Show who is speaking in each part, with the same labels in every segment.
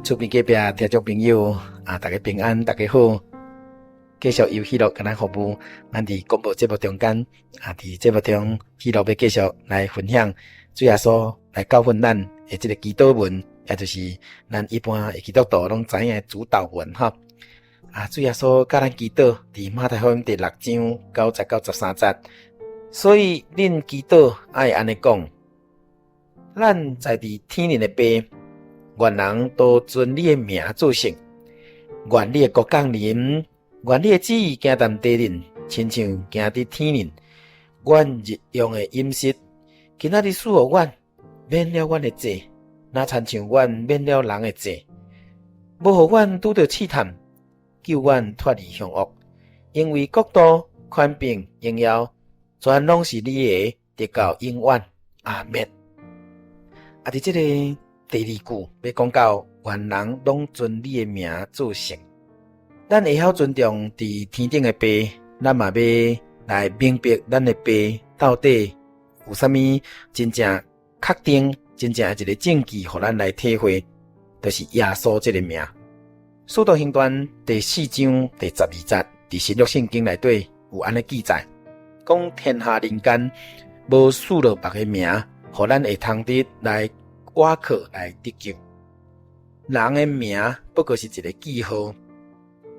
Speaker 1: 厝邊隔壁聽眾朋友啊，大家平安，大家好。繼續由喜樂共咱服務，咱佇廣播節目中間啊，佇節目中喜樂欲繼續來分享主耶穌來教訓咱的這个祈禱文，也就是咱一般的基督徒攏知影的主禱文吼。啊，主耶穌教咱祈禱，佇馬太福音第六章9節到13節。所以恁祈禱愛按呢講：咱在佇天頂的爸，願人都尊你的名做聖，願你的國降臨，願你的旨意行佇地頂，親像行佇天頂。阮日用的飲食，今仔日賜予阮，免了阮的債，若親像阮免了人的債，無予阮拄著試探，救阮脫離凶惡。因為國度、權柄、榮耀，全攏是你的，直到永遠。阿們。啊，佇這個第二句欲講到，願人攏尊你的名做聖。咱會曉尊重佇天頂的爸，咱嘛欲來明白咱的爸到底有啥物真正確定、真正的一个證據，予咱來體會，就是耶穌這个名。使徒行傳第四章第12節，佇新約聖經內底有按呢記載，講天下人間無賜予別个名，予咱會通得來倚靠來得救。人的名不過是一个記號，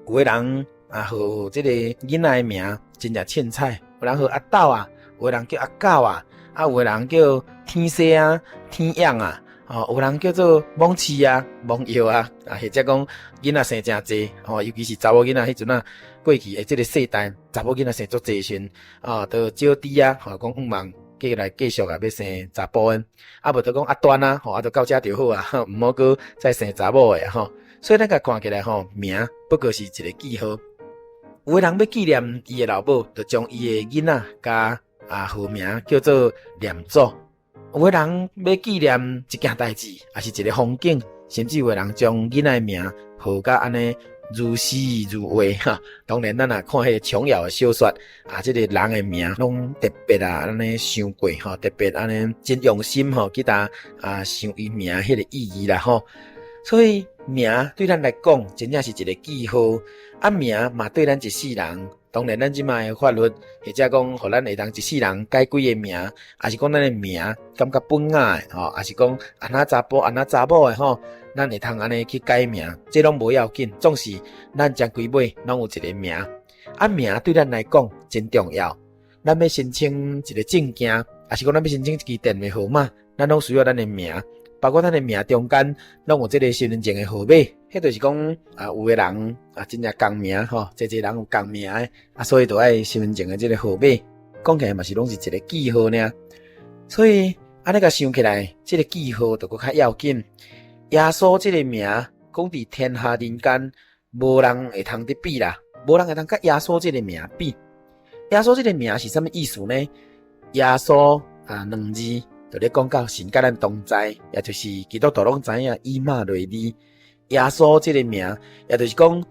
Speaker 1: 有的人啊，號這个囡仔的名真正凊彩，有人號阿豆啊，有的人叫阿狗啊，啊有的人叫天生啊、天養啊，哦，有人叫做罔飼啊、罔藥啊，啊或者講囡仔生誠濟，吼，尤其是查某囡仔彼陣啊，過去的這个世代，查某囡仔生足濟時陣，啊，就少豬啊，吼，講向望過來繼續啊，欲生查埔的，啊無就講阿端啊，吼，啊就到遮就好啊，毋好閣再生查某的吼。所以咱共看起來吼，名不過是一个記號。有的人欲紀念伊的老母，就將伊的囡仔共號名叫做念祖。有的人欲紀念一件代誌，抑是一个風景，甚至有的人將囡仔的名號甲按呢如詩如畫哈。當然，咱若看彼个瓊瑤的小說啊，這个人的名攏特別啊，按呢想過吼，特別按呢真用心吼，去共啊想伊名彼个意義啦吼。所以名對咱來講，真正是一个記號。啊，名嘛對咱一世人，當然咱這擺的法律，或者講予咱會當一世人改幾个名，抑是講咱的名感覺本雅的吼，抑是講按怎查埔按怎查某的吼，咱會通按呢去改名，這攏無要緊，總是咱終歸尾攏有一个名。啊，名對咱來講真重要。咱欲申請一个證件，抑是講咱欲申請一支電話號碼，咱攏需要咱的名。包括咱的名中間攏有這个身份證的號碼，彼就是講啊，有的人啊真正仝名吼，濟濟人有仝名的啊，所以就愛身份證的這个號碼，講起來嘛是攏是一个記號爾。所以按呢共想起來，這个記號就閣較要緊。耶穌這个名，講佇天下人間，無人會通得比啦，無人會通佮耶穌這个名比。耶穌這个名是啥物意思呢？耶穌啊，兩字。就咧講到神佮咱同在，也就是基督徒攏知影以馬內利。耶穌這个名，也就是講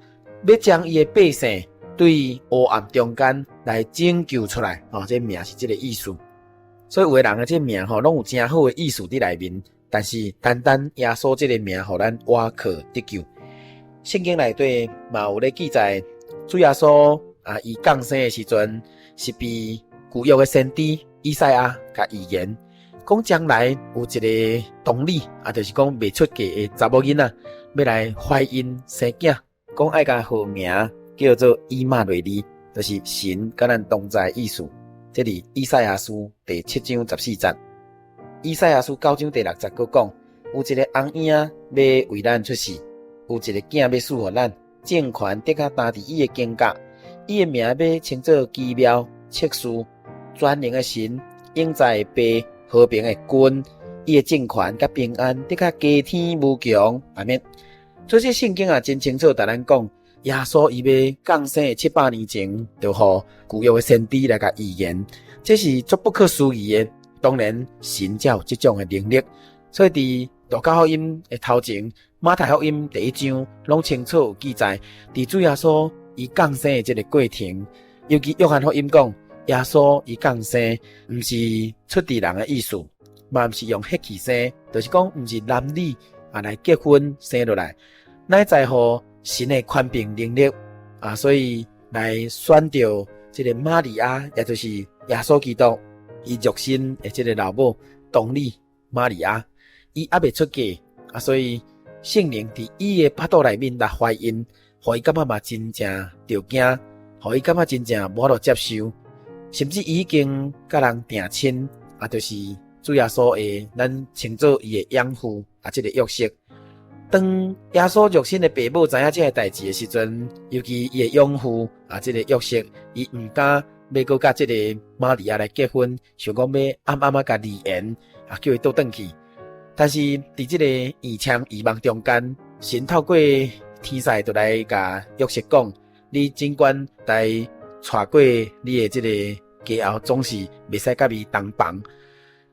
Speaker 1: 欲將伊的百姓對黑暗中間來拯救出來。哦，這个名是這个意思。所以有的人的這个名吼，攏有誠好的意思佇內面，但是單單耶穌這个名，予咱倚靠得救。聖經內底嘛有咧記載，主耶穌啊，伊降生的時陣是被舊約的先知以賽亞共預言。講將來有一个童女，啊，就是講未出嫁的查某囡仔，欲來懷孕生囝，講愛共號名叫做以馬內利，就是神佮咱同在意思。這佇以賽亞書第七章14節，以賽亞書九章第六節閣講，有一个紅嬰欲為咱出世，有一个囝欲賜予咱，政權得較擔佇伊的肩胛，伊的名欲稱做奇妙、策士、全能的神、永在的父、和平的君，伊的政權佮平安，得較加添無窮。阿們。所以這聖經啊，真清楚，共咱講，耶穌伊欲降生的700年前，就予舊約的先知來共預言，這是足不可思議的。當然，神才有這種的能力。所以佇路加福音的頭前，馬太福音第一章，攏清楚有記載，佇主耶穌伊降生的這个過程，尤其約翰福音講，耶穌伊降生，毋是出佇人的意思，嘛毋是用血氣生，就是講毋是男女啊來結婚生落來，乃在乎神的權柄能力啊，所以來選著這個瑪利亞，也就是耶穌基督伊肉身的這個老母，童女瑪利亞，伊猶未出嫁啊，所以聖靈佇伊的腹肚內面來懷孕，予伊感覺嘛真正著驚，予伊感覺真正無法度接受，甚至伊已經佮人訂親啊，就是主耶穌的，咱稱做伊的養父啊，這個約瑟。當耶穌肉身的爸母知影這個代誌的時陣，尤其伊的養父啊，這個約瑟，伊毋敢欲閣佮這個瑪利亞來結婚，想講欲暗暗仔共離緣啊，叫伊倒轉去。但是佇這個異象異夢中間，神透過天使就來共約瑟講：你盡管來娶過你的這個家後，總是袂使佮伊同房。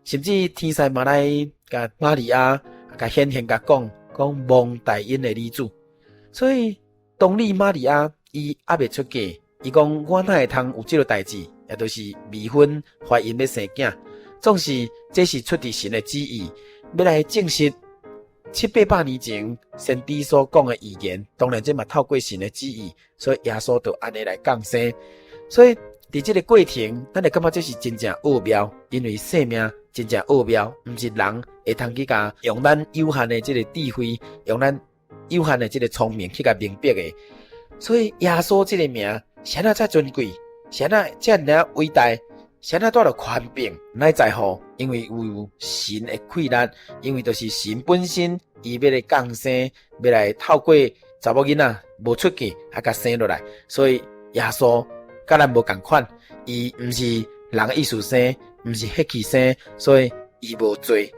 Speaker 1: 甚至天使嘛來共瑪利亞共顯現，共講講蒙大恩的女子。所以童女瑪利亞伊猶未出嫁，伊講我哪會通有這個代誌，也就是未婚懷孕欲生囝，總是這是出佇神的旨意，欲來證實七八百年前先知所講的預言。當然這嘛透過神的旨意，所以耶穌就按呢來降生。所以佇這個過程，咱會感覺這是真正奧妙，因為生命真正奧妙，毋是人會通去共用咱有限的這個智慧，用咱有限的這個聰明去共明白的。所以耶穌這個名，啥若遮尊貴，啥若遮爾偉大，啥若帶著權柄，乃在乎，因為有神的氣力，因為就是神本身，伊欲來降生，欲來透過查某囡仔無出嫁，啊，共生落來，所以耶穌佮咱無仝款，伊毋是人的意思生，毋是血氣生，所以伊無罪，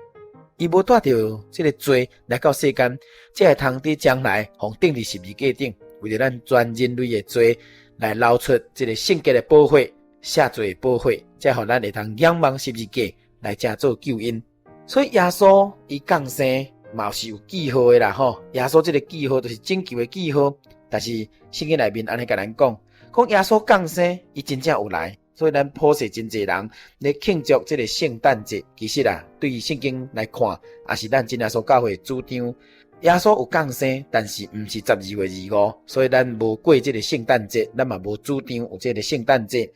Speaker 1: 伊無帶著這個罪來到世間，才會通佇將來予釘佇十字架頂，為著咱全人類的罪來流出這個聖潔的寶血、赦罪的寶血，才予咱會通仰望十字架來成做救恩。所以耶穌伊降生嘛是有記號的啦吼，耶穌這個記號就是拯救的記號，但是聖經內面按呢共咱講，講耶穌降生，伊真正有來，所以咱普世真濟人咧慶祝這個聖誕節，其實啊，對聖經來看，也是咱真耶穌教會主張，耶穌有降生，但是毋是12月25，所以咱無過這個聖誕節，咱嘛無主張有這個聖誕節。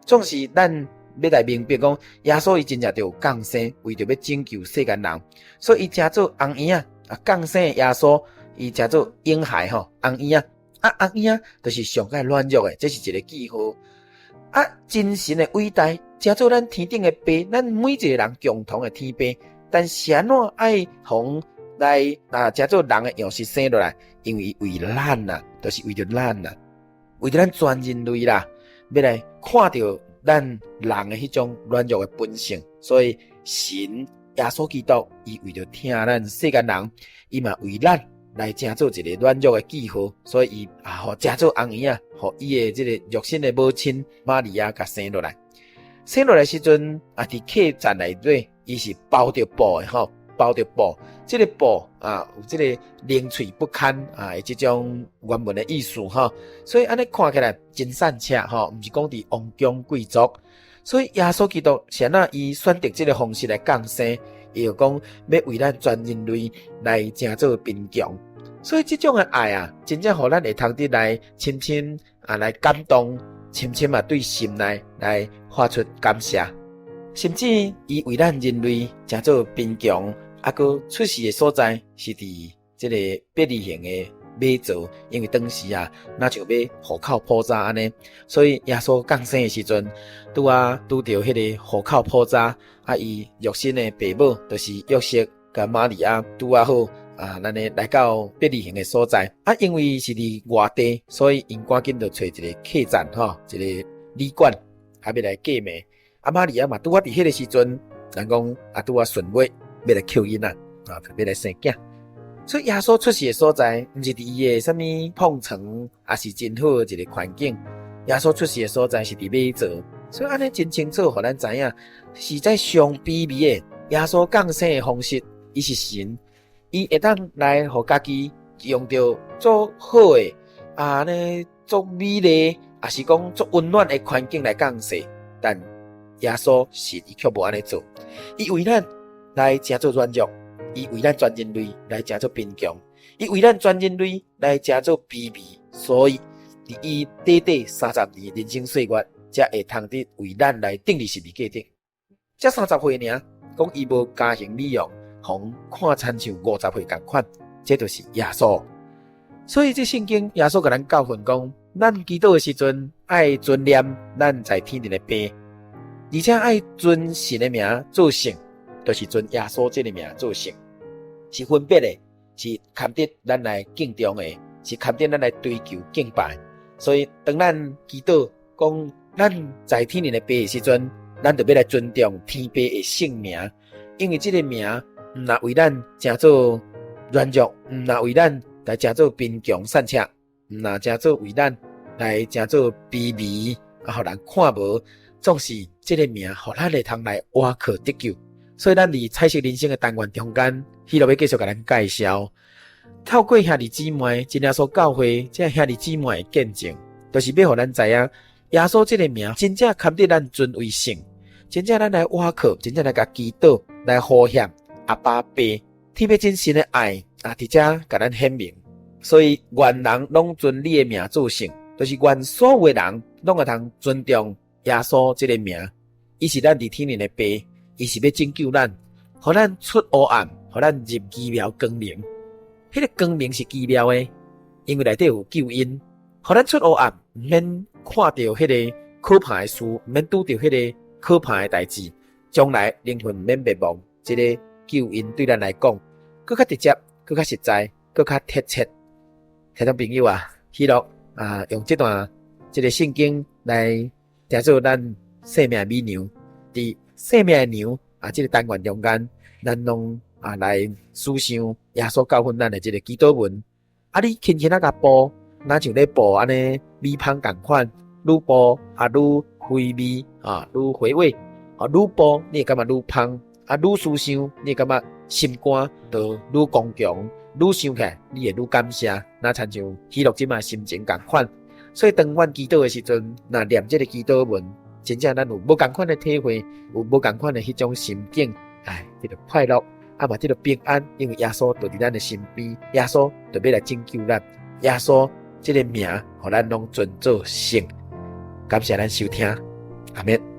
Speaker 1: 總是咱欲來明白講，耶穌伊真正就有降生，為著欲拯救世間人，所以伊成做紅嬰仔啊，降生的耶穌，伊成做嬰孩吼，紅嬰仔。啊，紅嬰仔就是上蓋軟弱的，這是一個記號。啊，真神的偉大，成做咱天頂的爸，咱每一個人共同的天爸。但是按怎愛予來啊，成做人的樣式生落來，因為為咱啊，就是為著咱啊，為著咱全人類啦，欲來看著咱人的彼種軟弱的本性，所以神耶穌基督，伊為著疼咱世間人，伊嘛為咱來成做一個軟弱的記號，所以伊啊，予成做紅嬰仔，予伊的這個肉身的母親瑪利亞共生落來。生落來時陣啊，佇客棧內底，伊是包著布的吼，包著布。這個布啊，有這個零碎不堪啊的這種原文的意思吼。所以按呢看起來真散赤吼，毋是講佇王宮貴族。所以耶穌基督是按怎伊選擇這個方式來降生？伊就講欲為咱全人類來成做貧窮，所以這種的愛啊，真正予咱會通得來深深啊來感動，深深啊對心內來發出感謝，甚至伊為咱人類成做貧窮，啊，閣出世的所在是佇這個伯利恆的馬槽，因為當時啊，若像欲戶口普查按呢，所以耶穌降生的時陣，拄仔拄著彼個戶口普查，啊，伊肉身的爸母就是約瑟佮瑪利亞拄仔好啊，按呢來到伯利恆的所在，啊，因為是佇外地，所以𪜶趕緊就揣一個客棧吼，一個旅館，啊，欲來過暝。啊，瑪利亞嘛拄仔佇彼個時陣，人講啊，拄仔順月欲來抾囡仔，啊，欲來生囝。所以耶穌出世的所在，毋是佇伊的啥物膨床，抑是真好的一個環境。耶穌出世的所在是佇馬槽，所以按呢真清楚，予咱知影，實在上卑微的耶穌降生的方式，伊是神，伊會當來予家己用著足好的，啊按呢足美麗，抑是講足溫暖的環境來降世，但耶穌是伊卻無按呢做，伊為咱來成做軟弱。伊為咱全人類來成做貧窮，伊為咱全人類來成做卑微，所以佇伊短短30年人生歲月，才會通得為咱來釘佇十字架頂。才30歲爾，講伊無家形美容，予人看親像50歲仝款，這就是耶穌。所以這聖經耶穌共咱教訓講，咱祈禱的時陣愛尊念咱在天頂的爸，而且愛尊神的名做聖，就是尊耶穌這个名做聖，是分別的，是堪得咱來敬重的，是堪得咱來追求敬拜。所以當咱祈禱講咱在天頂的爸的時陣，咱就欲來尊重天爸的聖名，因為這个名毋若為咱成做軟弱，毋若為咱來成做貧窮散赤，毋若成做為咱來成做卑微，啊，予人看無，總是這个名，予咱會通來倚靠得救。所以咱佇彩色人生的單元中間，彼落欲繼續共咱介紹，透過兄弟姊妹真耶穌教會，這兄弟姊妹的見證，就是欲予咱知影，耶穌這个名真正堪得咱尊為聖，真正咱來倚靠，真正來共祈禱，來呼喊阿爸父，天父真神的愛啊，佇遮共咱顯明。所以願人攏尊你的名做聖，就是願所有的人攏會通尊重耶穌這个名，伊是咱佇天頂的爸。伊是欲拯救咱，予咱出黑暗，予咱入奇妙光明。彼个光明是奇妙的，因為內底有救恩。予咱出黑暗，毋免看著彼个可怕的事，毋免拄著彼个可怕的代誌，將來靈魂毋免滅亡。這个救恩對咱來講，閣較直接，閣較實在，閣較貼切。聽眾朋友啊，彼落啊，用這段這个聖經來當做咱生命美糧，佇生命的糧啊，這个單元中間，咱攏啊來思想耶穌教訓咱的這个祈禱文。啊，你輕輕仔共哺，若像咧哺按呢米芳仝款，愈哺啊愈肥味啊，愈回味。啊，愈哺你會感覺愈芳，啊，愈思想你會感覺心肝就愈剛強，愈想起來你會愈感謝。若親像彼落這擺心情仝款，所以當阮祈禱的時陣，若念這个祈禱文，真正咱有無仝款的體會，有無仝款的彼種心境，哎，這个快樂，啊嘛這个平安，因為耶穌就佇咱的身邊，耶穌就欲來拯救咱，耶穌這个名，予咱攏尊做聖。感謝咱收聽，阿們。